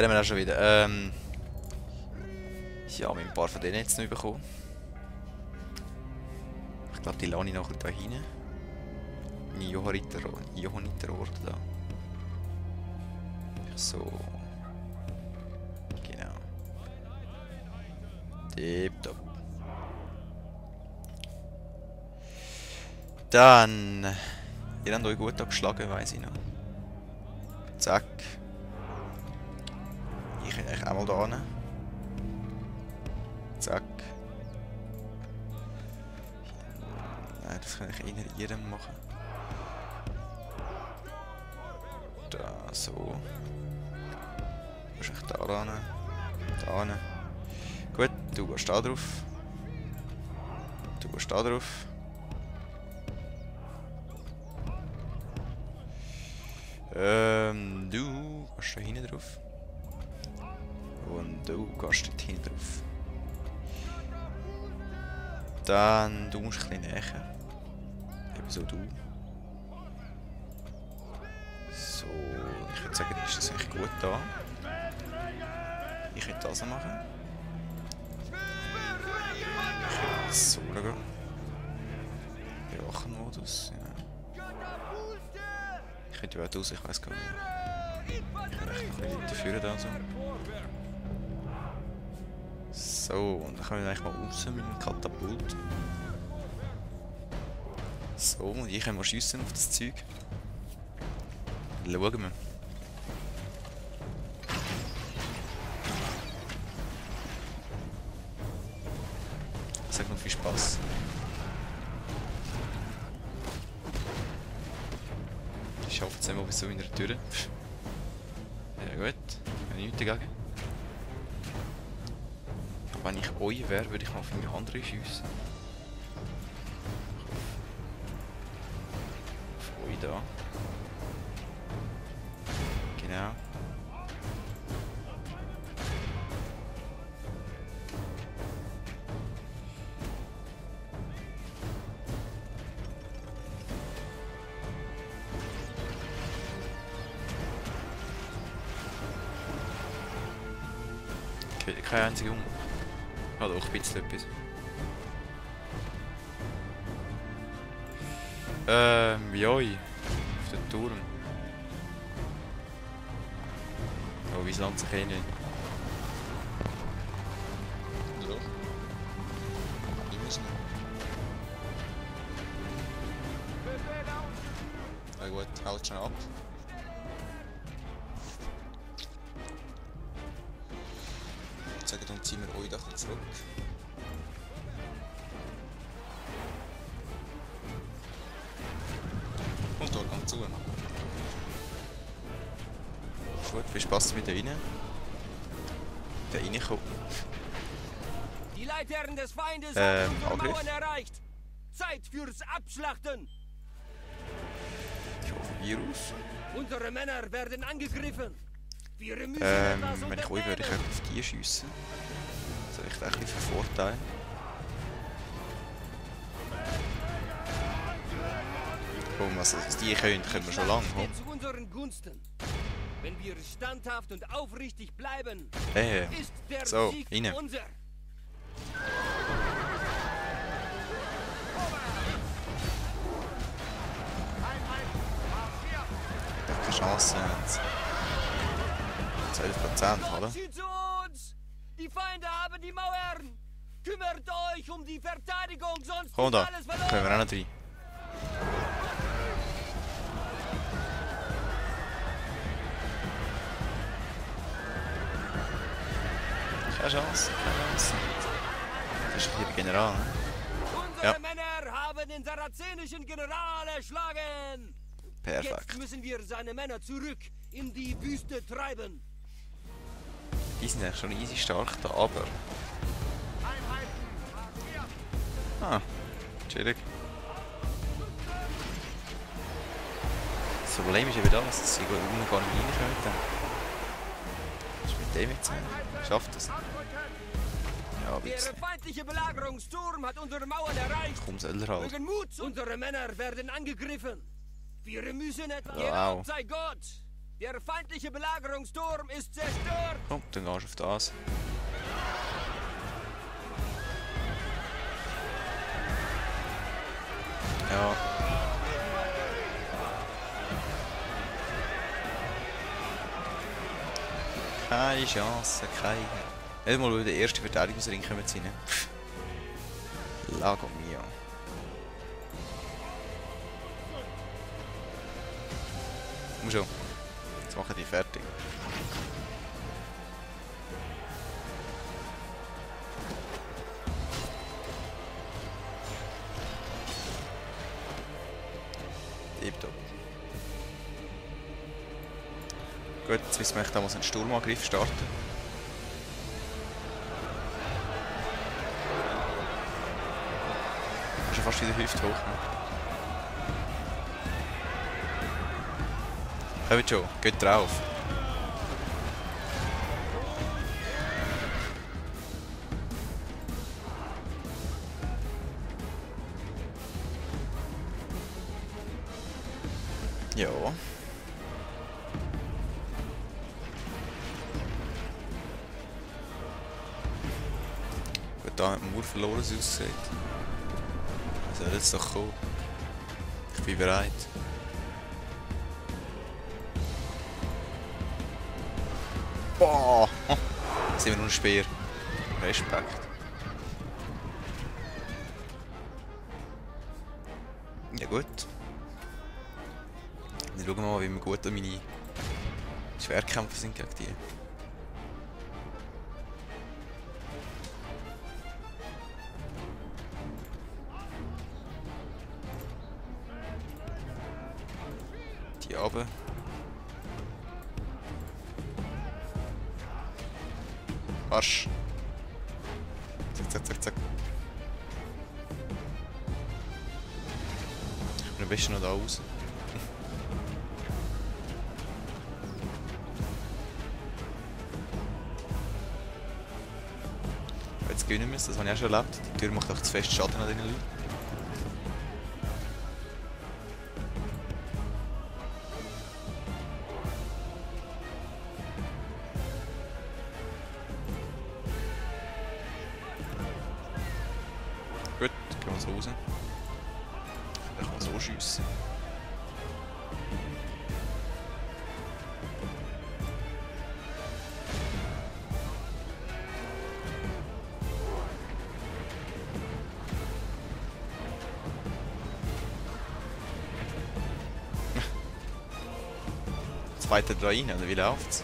wären wir auch schon wieder. Ja, wir haben ein paar von denen jetzt noch bekommen. Ich glaube, die lasse ich noch da hinten. Johanniterort da. So. Genau. Tipptopp. Dann. Ihr habt euch gut abgeschlagen, weiss ich noch. Zack. Ich kann eigentlich auch mal da hin. Zack. Nein, das kann ich in jedem machen. Da, so. Du musst echt da ran. Da hin. Gut, du gehst da drauf. Du gehst da drauf. Du gehst da hinten drauf. Und du gehst dort hinten drauf. Dann, du musst ein bisschen näher. Ebenso du. So, ich würde sagen, ist das eigentlich gut da. Ich könnte das machen. Ich könnte so schauen. Bewachenmodus, ja. Ich könnte ja auch raus, ich weiss gar nicht. Ich kann echt noch ein bisschen weiterführen da so. So, und dann können wir eigentlich mal raus mit dem Katapult. So, und ich kann mal schiessen auf das Zeug. Dann schauen wir. Ich sag noch viel Spaß. Ich schaffe es einmal bis so in der Tür. Ja gut, ich habe nichts dagegen. Wenn ich euch wäre, würde ich mal auf meine andere schiessen. Auf euch da. Genau. Okay, keine einzige Hunger. Ja, doch, ein bisschen etwas. Joi. Auf den Turm. Oh, wie landet sich eh nicht? Doch. Ich muss noch. Na gut, haut schon ab. Sagen, dann ziehen wir euch doch zurück. Und da kommt zu. Gut, viel Spaß mit da rein. Da reinkommen. Die Leitherren des Feindes haben unsere Angriff. Mauern erreicht. Zeit fürs Abschlachten. Ich hoffe, Virus. Unsere Männer werden angegriffen. Wir müssen Wenn ich euch würde, ich auf die schiessen. Das ist echt ein bisschen von Vorteil. Komm, also die können wir schon lange. Zu unseren Gunsten. Wenn wir standhaft und aufrichtig bleiben, ist der so, Sieg rein. unser. Keine Chance. 12%, oder? Zieht zu uns! Die Feinde haben die Mauern! Kümmert euch um die Verteidigung, sonst Komm da, ist alles verloren! können wir auch noch rein. Keine Chance, keine Chance. Das ist hier der General, ne? Unsere Männer haben den sarazenischen General erschlagen! Perfekt. Jetzt müssen wir seine Männer zurück in die Wüste treiben. Die sind eigentlich schon easy stark da, aber... Ah, chillig. Das Problem ist eben das, dass sie unten gar nicht rein können. Was ist mit dem jetzt? Schafft das? Ja, ein Der bisschen. feindliche Belagerungsturm hat unsere Mauern erreicht. Komm, soll er halt. Mögen Mut! Unsere Männer werden angegriffen. Wir müssen etwas... Wow. Gelobt sei Gott! Der feindliche Belagerungsturm ist zerstört. Komm, dann gehst du auf das. Ja. Keine Chance, keine. Nicht mal, weil der erste Verteidigungsring kommen zu rein. Lago mio. Komm schon. Jetzt machen die fertig. Tipptopp. Gut, jetzt müssen wir damals einen Sturmangriff starten. Schon fast wieder Hüfte hoch. Ne? Kommt schon, geht drauf. Ja. Gut, da hat man Mauer verloren, es aussieht. Soll jetzt doch kommen. Ich bin bereit. Boah! Oh, jetzt sind wir nur ein Speer. Respekt. Ja gut. Dann schauen wir mal, wie wir gut an meine Schwerkämpfer sind gegen die. Die runter. Arsch. Zack, zack, zack, zack. Ich bin am besten noch da raus. Jetzt gewinnen müssen, das habe ich auch schon erlebt. Die Tür macht auch zu fest Schaden an diesen Leuten. Gut, gehen wir so raus. Ich kann so schiessen. Jetzt weiter da rein, oder wie läuft's?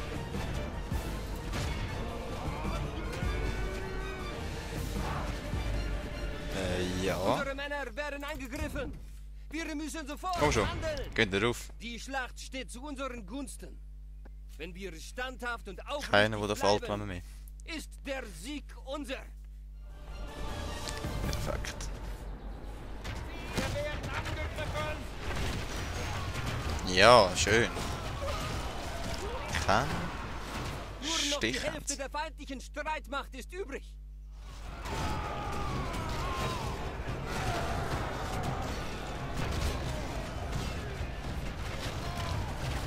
Ja. Unsere Männer werden angegriffen. Wir müssen sofort Komm schon, handeln. geht drauf. Die Schlacht steht zu unseren Gunsten. Wenn wir standhaft und aufrichtig Keiner, der fällt, wenn bleiben, wir mehr. ist der Sieg unser. Perfekt. Wir werden angegriffen. Ja, schön. Kein Nur noch die Stich. Hälfte der feindlichen Streitmacht ist übrig.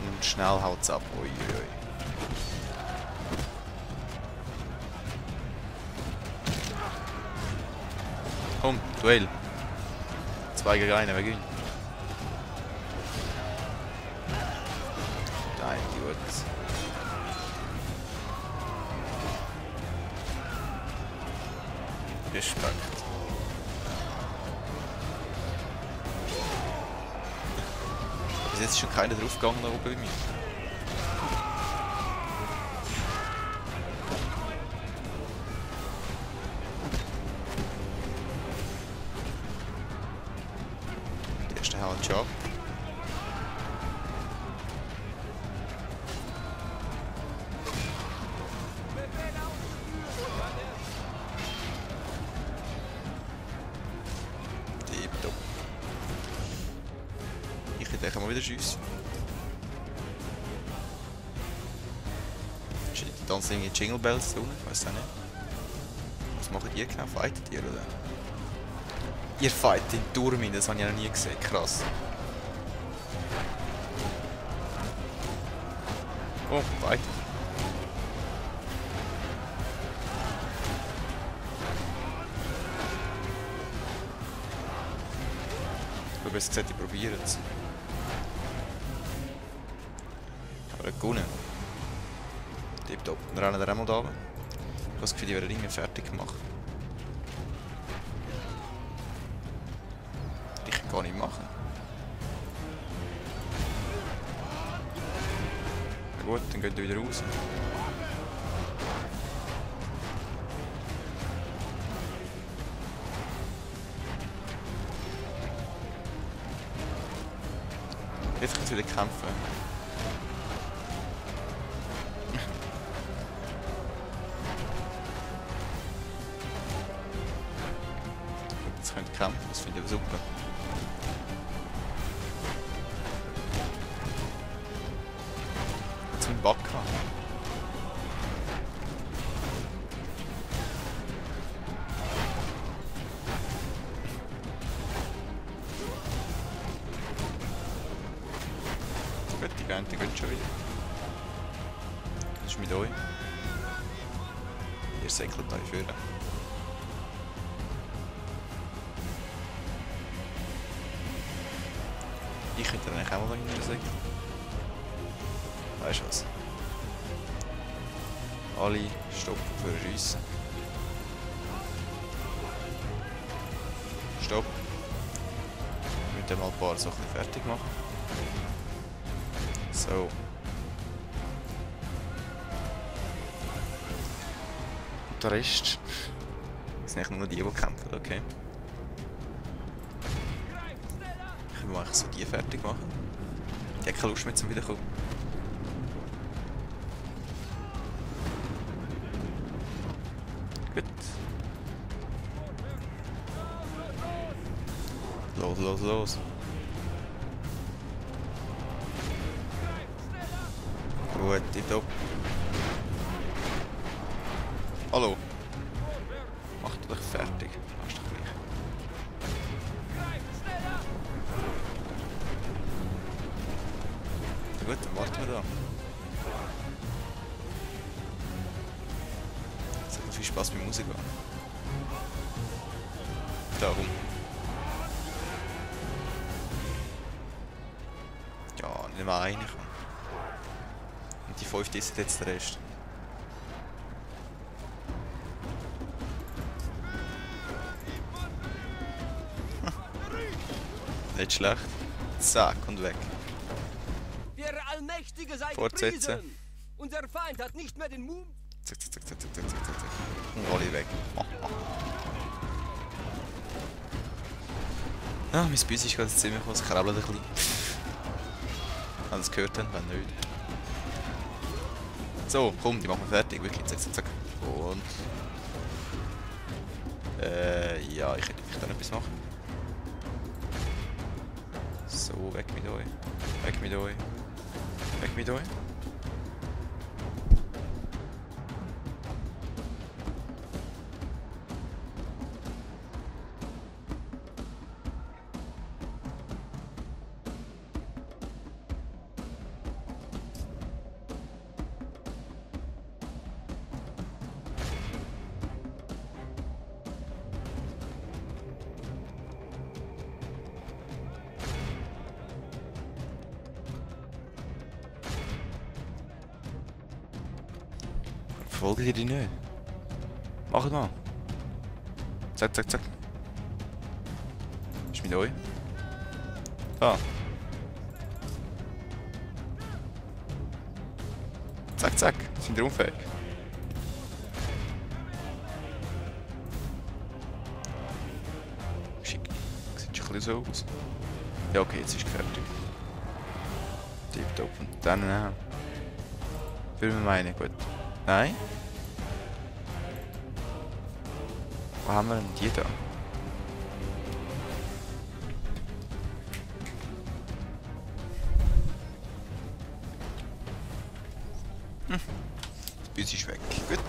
Und schnell haut's ab. Uiuiui. Komm, Duell. 2 gegen 1, wer gewinnt? Nein, gut. Respekt. Bis jetzt ist schon keiner draufgegangen da oben bei mir. Der erste haut schon ab. Tipptopp. Ich denke mal wieder schiessen. Shit, die tanzen irgendwie Jingle Bells da unten, ich weiß auch nicht. Was machen die genau? Fightet ihr oder? Ihr fightet in Turm rein, das habe ich noch nie gesehen, krass. Oh, weiter. Ich habe besser gesagt, ich probiere es. Aber nicht gewonnen. Tipptopp. Dann rennen wir einmal da. Ich habe das Gefühl, die werden irgendwie fertig gemacht. Ich kann gar nicht machen. Na gut, dann geht er wieder raus. Jetzt kann es wieder kämpfen. Jetzt könnt ihr kämpfen, das finde ich super. Jetzt mit dem Backen. Die gehen schon wieder. Das ist mit euch. Ihr säckelt euch führen. Ich könnte dann eigentlich auch mal da säckeln. Weißt du was? Alle stoppen für Schiessen. Stopp. Ich würde mal ein paar Sachen fertig machen. So. Und der Rest sind nicht nur die kämpfen, okay. Ich will eigentlich so die fertig machen. Die haben keine Lust mehr zum Wiederkommen. Gut. Los, los, los. Gut, tipptopp. Hallo. Mach dich fertig. Machst dich gleich. Na gut, dann warten wir da. Es hat noch viel Spaß mit Musik an. Darum. Ja, nicht mehr eine kann. Die 5 ist jetzt der Rest. Nicht schlecht. Zack und weg. Der Allmächtige sei Fortsetzen. gepriesen. Unser Feind hat nicht mehr den Mut. Zack, zack, zack, zack, zack, zack, zack, zack. Und alle weg. Ja, mein Büsi ist gerade ins Zimmer gekommen, es krabbelt ein bisschen. Wenn ihr es gehört habt, wenn nicht. So, komm, die machen wir fertig, wirklich, zack, zack, zack. Und... ja, ich hätte dann etwas machen. So, weg mit euch. Weg mit euch. Weg mit euch. Verfolgen die nicht? Macht mal. Zack, zack, zack. Ist mit euch? Ah. Zack, zack. Sind ihr unfähig? Schick. Sieht schon ein bisschen so aus. Ja, okay, jetzt ist fertig. Tipptopp. Und dann... würde man meinen, gut. Nein? Wo haben wir denn die da? Das Büsi ist weg. Gut.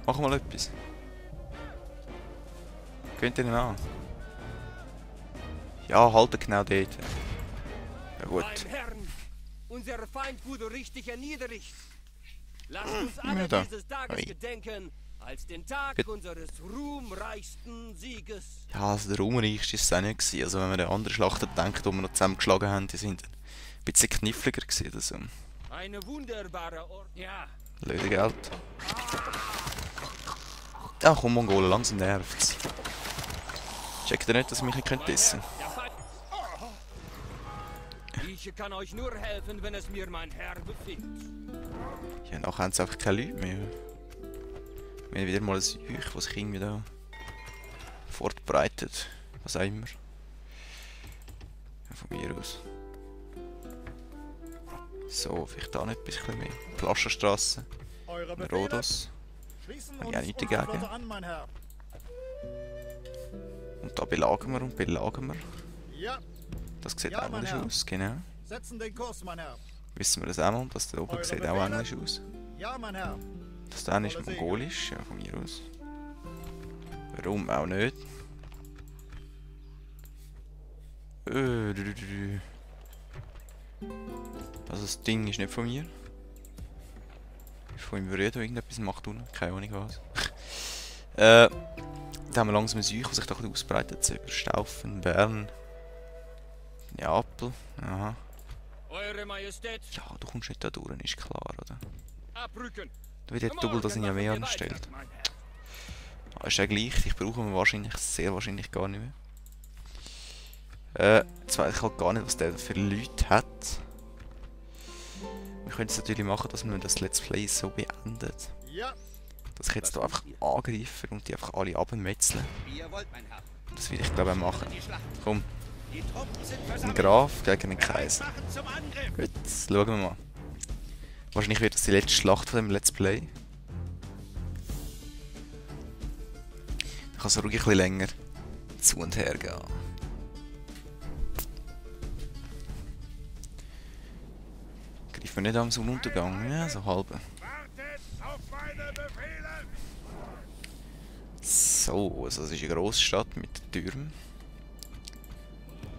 Machen wir mal etwas. Könnt ihr nicht an? Ja, halten genau dort. Ja gut. Mein Herrn, unser Feind wurde richtig erniedrigt. Lasst uns alle Ja, da. dieses Tages Ui. gedenken, als den Tag unseres ruhmreichsten Sieges. Ja, also der ruhmreichste war es auch nicht gewesen. Also wenn man an andere Schlachten denkt, die wir noch zusammengeschlagen haben, die sind ein bisschen kniffliger gewesen. Also, Eine wunderbare Ort. Ja. Lösegeld. Ja, komm Mongolen, langsam nervt's. Checkt ihr nicht, dass ihr mich nicht dissen könnt? Der Feind. Ich kann euch nur helfen, wenn es mir mein Herr befiehlt. Ja, nachher haben sie einfach keine Leute mehr. Wir haben wieder mal ein Seuch, das sich irgendwie da fortbreitet. Was auch immer. Ja, von mir aus. So, vielleicht da nicht ein bisschen mehr. Flaschenstrasse. Eure Befehle Rhodos. schließen Ja, uns nichts unsere dagegen. Flotte an, mein Herr. Und da belagern wir und belagern wir. Ja, Das sieht Ja, mein englisch Herr. aus, genau. setzen den Kurs, mein Herr. Wissen wir das auch mal, dass der oben Eure sieht auch Befehle? englisch aus. Ja, mein Herr. Das dann ist Volle Segel. mongolisch, ja von mir aus. Warum auch nicht? Also das Ding ist nicht von mir. Ist von meinem Bruder, der irgendetwas macht unten. Keine Ahnung was. Da haben wir langsam ein Seuch, das sich da ein bisschen ausbreitet. So über Staufen, Bern, Neapel. Aha. Eure Majestät, Ja, du kommst nicht da durch, ist klar, oder? abrücken. Da wird ja doppelt, dass ich ja mehr anstellt. Ah, ist ja gleich, ich brauche ihn wahrscheinlich, sehr wahrscheinlich gar nicht mehr. Jetzt weiß ich halt gar nicht, was der für Leute hat. Wir können es natürlich machen, dass man das Let's Play so beendet. Ja, Dass ich jetzt da einfach angreife und die einfach alle abmetzeln. Wie ihr wollt, mein Herr. Das will ich glaube ich auch machen. Die Schlacht. Komm, Die Truppen sind ein versammelt. Graf gegen einen Kaiser. Machen zum Angriff. Gut, jetzt schauen wir mal. Wahrscheinlich wird das die letzte Schlacht von dem Let's Play. Ich kann es ruhig ein bisschen länger zu und her gehen. Greifen wir nicht am Sonnenuntergang, ja, so halb. Wartet auf meine Befehle. So, also das ist eine grosse Stadt mit Türmen.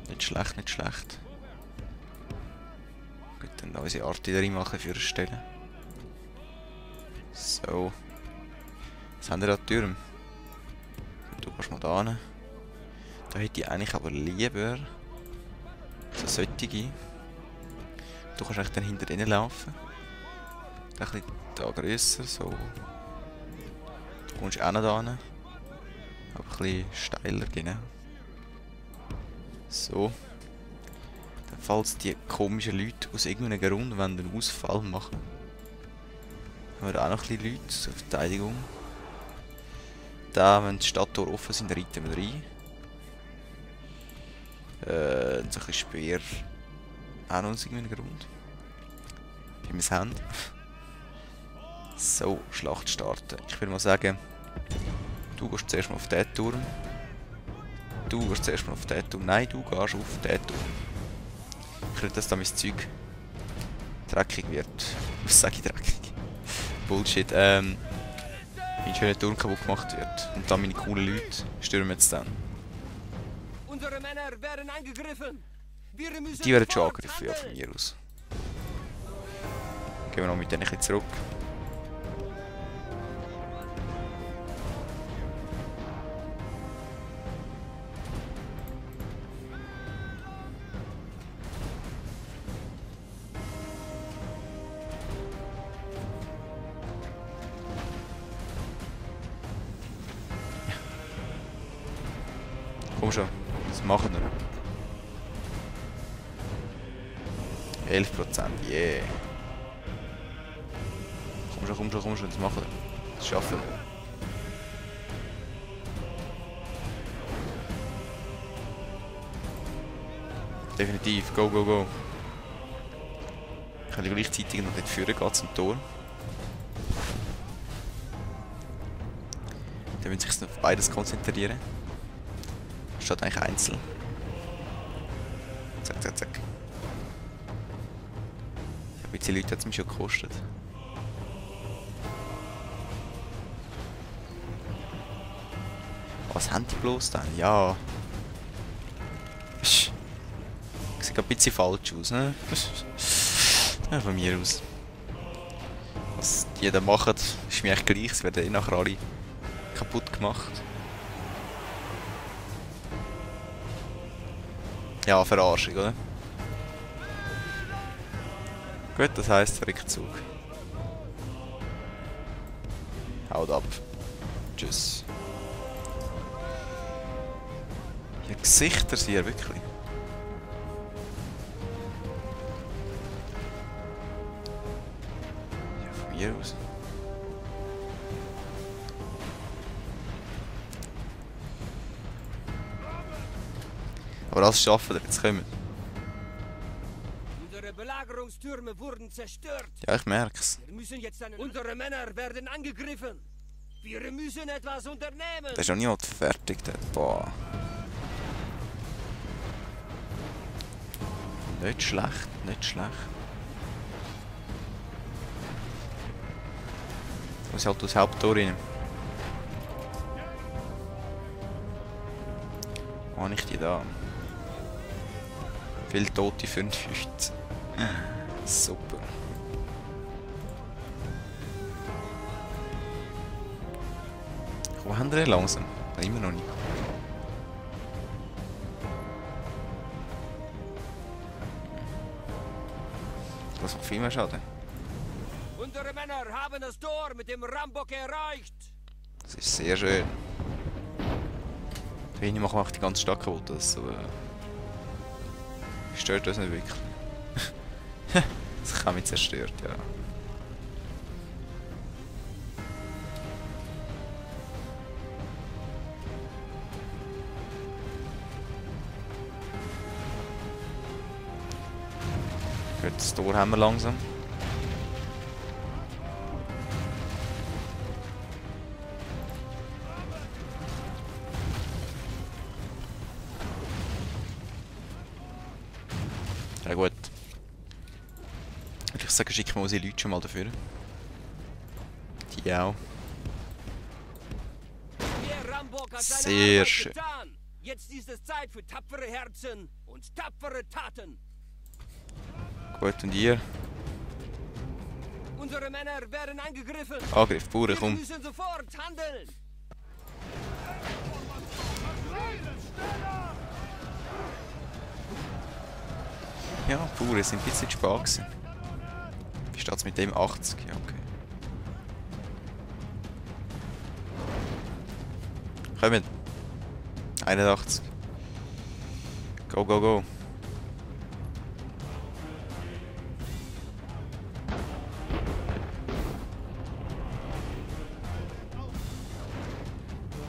Nicht schlecht, nicht schlecht. Gut, dann da unsere Artillerie mal ein bisschen vorstellen. So. Was haben wir da Türme? Du gehst mal da hin. Da hätte ich eigentlich aber lieber so solche. Du kannst eigentlich dann hinter ihnen laufen. Ein bisschen da grösser, so. Du kommst auch noch da hin. Aber ein bisschen steiler, genau. So. Dann, falls die komischen Leute aus irgendeinem Grund wollen einen Ausfall machen, haben wir da auch noch ein bisschen Leute zur Verteidigung. Da, wenn die Stadttore offen sind, reiten wir rein. So ein bisschen Speer. Auch noch aus irgendeinem Grund. Wie wir es haben. So, Schlacht starten. Ich würde mal sagen, du gehst zuerst mal auf den Turm. Du gehst zuerst mal auf den Turm. Nein, du gehst auf den Turm. Ich will, dass da mein Zeug dreckig wird. Was sage ich dreckig? Bullshit. Mein schöner Turm kaputt gemacht wird. Und dann meine coolen Leute stürmen jetzt dann. Unsere Männer werden angegriffen. Wir müssen Die werden schon sofort angegriffen, ja, von handeln. mir aus. Gehen wir noch mit denen ein bisschen zurück. Komm schon, das machen wir. 11%, yeah. Komm schon, das machen wir. Das schaffen wir. Definitiv, go, go, go. Ich kann gleichzeitig noch nicht führen, geht zum Tor. Dann müssen sich auf beides konzentrieren. Statt eigentlich einzeln. Zack, zack, zack. Ein bisschen Leute hat es mich schon gekostet. Was haben die bloß dann? Ja. Sieht ein bisschen falsch aus, ne? Ja, von mir aus. Was die da machen, ist mir echt gleich. Es werden eh nachher alle kaputt gemacht. Ja, Verarschung, oder? Gut, das heisst Rückzug. Haut ab. Tschüss. Ja, Gesichter sind ja wirklich. Ja, von mir aus. Aber das schaffen wir, jetzt kommen. Unsere Belagerungstürme wurden zerstört. Ja, ich merk's. Wir müssen jetzt Unsere Männer werden angegriffen. Wir müssen etwas unternehmen. Da ist noch niemand fertig dort. Boah. Nicht schlecht, nicht schlecht. Ich muss halt durchs Haupttor rein. Wo habe ich die da? Viele Tote für den 15. Super. Wo haben wir langsam? Immer noch nicht. Das macht viel mehr Schaden. Unsere Männer haben das Tor mit dem Rambock erreicht. Das ist sehr schön. Da hinten machen wir auch die ganze Stadt kaputt. Das stört uns nicht wirklich. Das kann mich zerstört, ja. Gut, das Tor haben wir langsam. Ja gut. Ich sage, schicken wir unsere Leute schon mal dafür. Die auch. Der Rambock hat seine Sehr Arbeit schön. getan. Jetzt ist es Zeit für tapfere Herzen und tapfere Taten. Gut, und ihr? Unsere Männer werden angegriffen. Angriff, Bauern, Wir komm. müssen sofort handeln. Ja, Bauern sind ein bisschen zu spät gewesen. Wie steht es mit dem 80? Ja, okay. Kommen. 81. Go, go, go.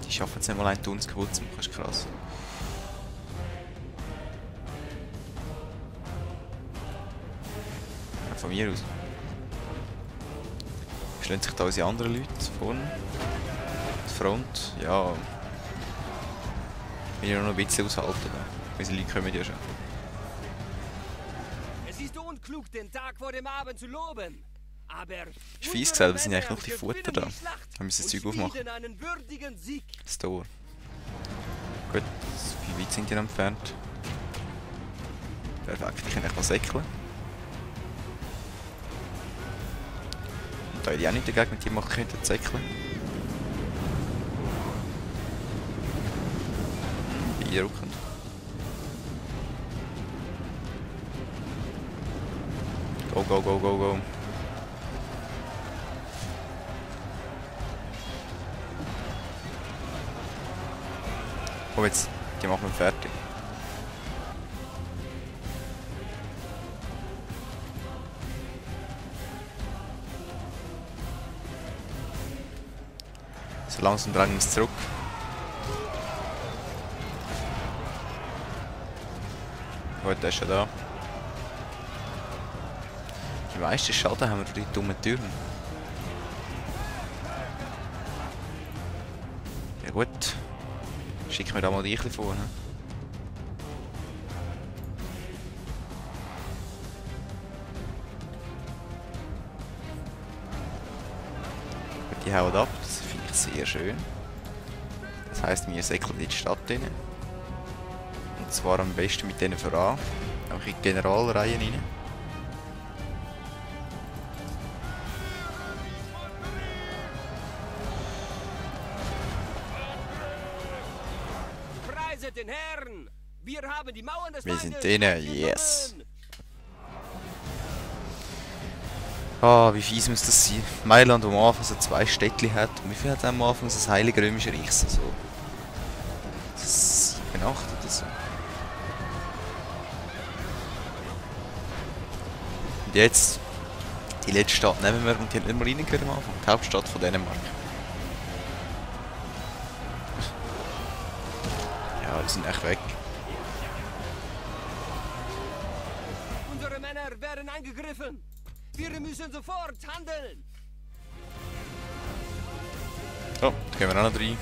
Die schaffen es nicht mal, einen Tuns kaputt zu machen, das ist krass. Ja, von mir aus. Stellen sich da unsere anderen Leute vorne. Die Front, ja. Wir müssen noch ein bisschen aushalten. Unsere Leute kommen ja schon. Es ist unklug, den Tag vor dem Abend zu loben. Aber Ist fies gesagt, aber sind eigentlich noch die Futter da. Wir müssen das Zeug aufmachen. einen würdigen Sieg. Das Tor. Gut, wie weit sind die noch entfernt? Perfekt, ich kann echt mal säckeln. Und da hätte ich auch nicht dagegen, mit die machen könnten, säckeln. Beeindruckend. Go, go, go, go, go. Komm jetzt, die machen wir fertig. So langsam drängen wir es zurück. Gut, der ist schon da. Die meisten Schaden haben wir durch die dummen Türen. Ja gut. Schicken wir da mal die ein bisschen vor. Ne? Die hauen ab, das finde ich sehr schön. Das heisst, wir säckeln in die Stadt rein. Und zwar am besten mit denen voran. Auch in die Generalreihen rein. Preiset den Herrn! Wir haben die Mauern des Wir Feindes sind denen, eingenommen. yes. Ah, wie fies muss das sein? Mailand, wo am Anfang so 2 Städtchen hat. Und wie viel hat am Anfang so das Heilige Römische Reich? So 7, 8 oder so. Und jetzt, die letzte Stadt nehmen wir und die hat nicht mal reingehört am Anfang. Die Hauptstadt von Dänemark. Ja, die sind echt weg. Unsere Männer werden angegriffen. Wir müssen sofort handeln. Oh, da gehen wir auch noch rein.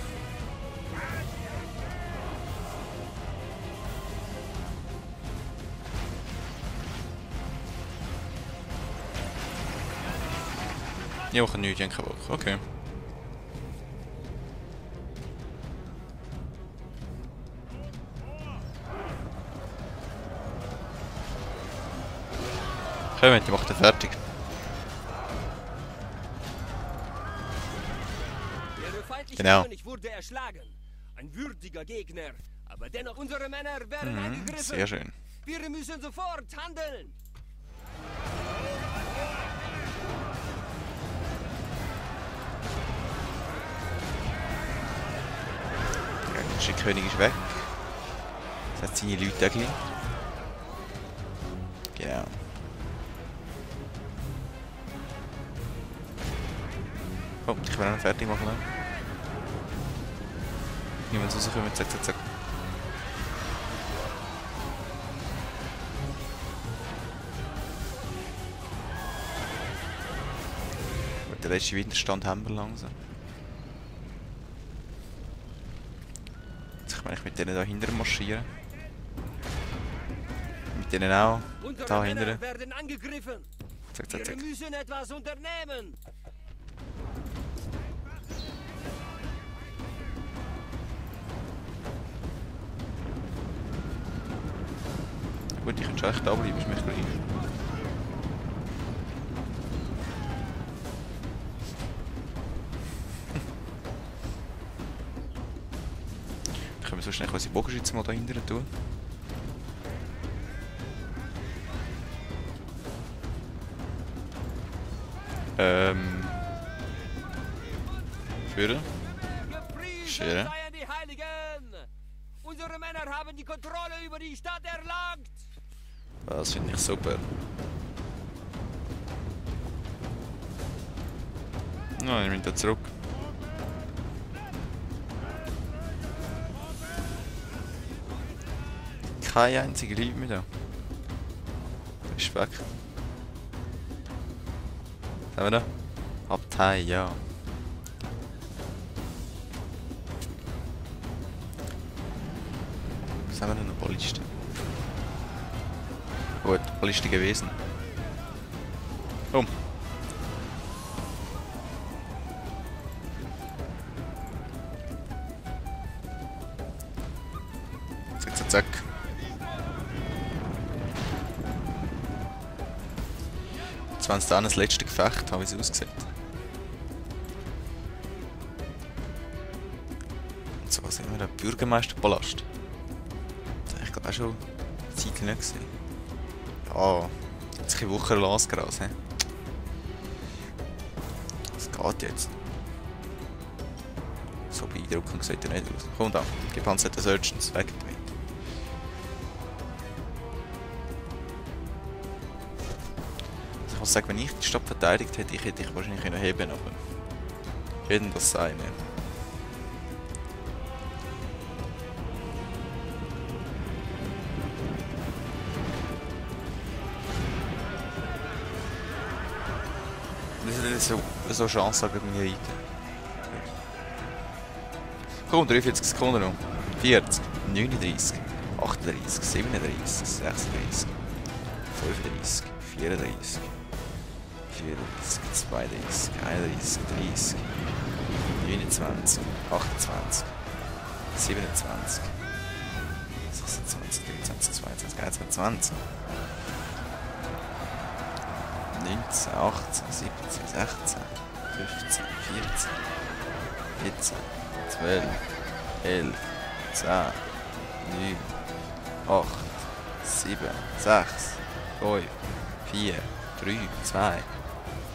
Die machen nichts, die haben keine Bock. Okay. Kommen, die macht er fertig. Der feindliche Genau. König wurde erschlagen. Ein würdiger Gegner. Aber dennoch, unsere Männer werden angegriffen. Sehr schön. Wir müssen sofort handeln. Der gegnerische König ist weg. Das hat seine Leute auch gleich. Genau. Oh, ich will auch noch fertig machen. Niemand rauskommen, zack, zack, zack. Der letzte Widerstand haben wir langsam. Jetzt kann ich mit denen da hinten marschieren. Mit denen auch. Unsere Da Männer hinten. werden angegriffen. Zack, zack, Wir zack. müssen etwas unternehmen. Gut, ich kann schon echt da bleiben, ist mir gleich. Können wir so schnell unsere Bogenschützen mal da hinten tun? Führen. Gepriesen Schön. seien die Heiligen. Unsere Männer haben die Kontrolle über die Stadt erlangt. Das finde ich super. Na, ich bin da zurück. Keine einzige Leute mehr da. Ist weg. Was haben wir da? Abtei, ja. Was haben wir denn noch? Ballisten? Gut, Ballisten gewesen. Oh. Zack, zack, zack. Jetzt waren es dann das letzte Gefecht, habe ich es ausgesehen. Und so sehen wir den Bürgermeisterpalast. Das habe ich glaube auch schon eine Zeit nicht gesehen. Ja, hat sich eine Woche losgeraus, he? Das geht jetzt. So beeindruckend sieht er nicht aus. Komm da, gepanzerte Surgeons, weggedreht. Also ich muss sagen, wenn ich die Stadt verteidigt hätte, hätte ich wahrscheinlich können heben, aber wie denn das sein? Ne? Das ist so Chance gegen mich rein. Komm, 43 Sekunden noch. 40, 39, 38, 37, 36, 35, 34, 34, 32, 31, 30, 29, 28, 27. 26, 23, 22, 23, 20. 19, 18, 17, 16, 15, 14, 14, 12, 11, 10, 9, 8, 7, 6, 5, 4, 3, 2,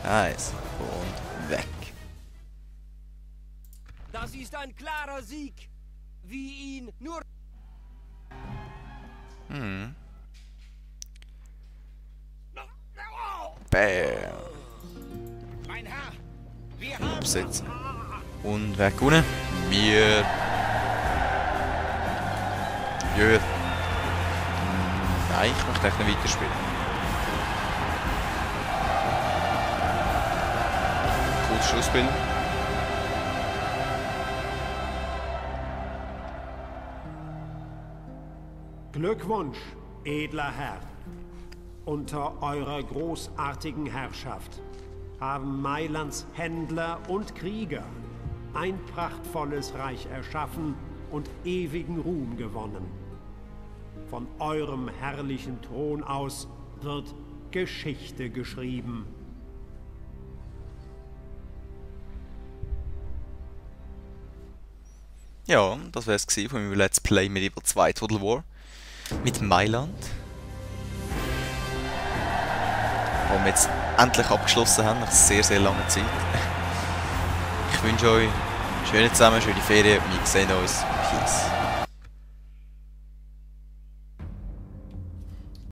1 und weg. Das ist ein klarer Sieg, wie ihn nur... Hm. Bam. Mein Herr, wir haben... Absetzen. Und wer gewonnen? Wir. Ja. Nein, ich möchte echt nicht weiterspielen. Cooles Schlussspiel. Glückwunsch, edler Herr. Unter eurer großartigen Herrschaft haben Mailands Händler und Krieger ein prachtvolles Reich erschaffen und ewigen Ruhm gewonnen. Von eurem herrlichen Thron aus wird Geschichte geschrieben. Ja, das wäre es von meinem Let's Play Medieval 2 Total War mit Mailand. Wo wir jetzt endlich abgeschlossen haben, nach sehr, sehr langer Zeit. Ich wünsche euch schöne Ferien, wir sehen uns. Peace.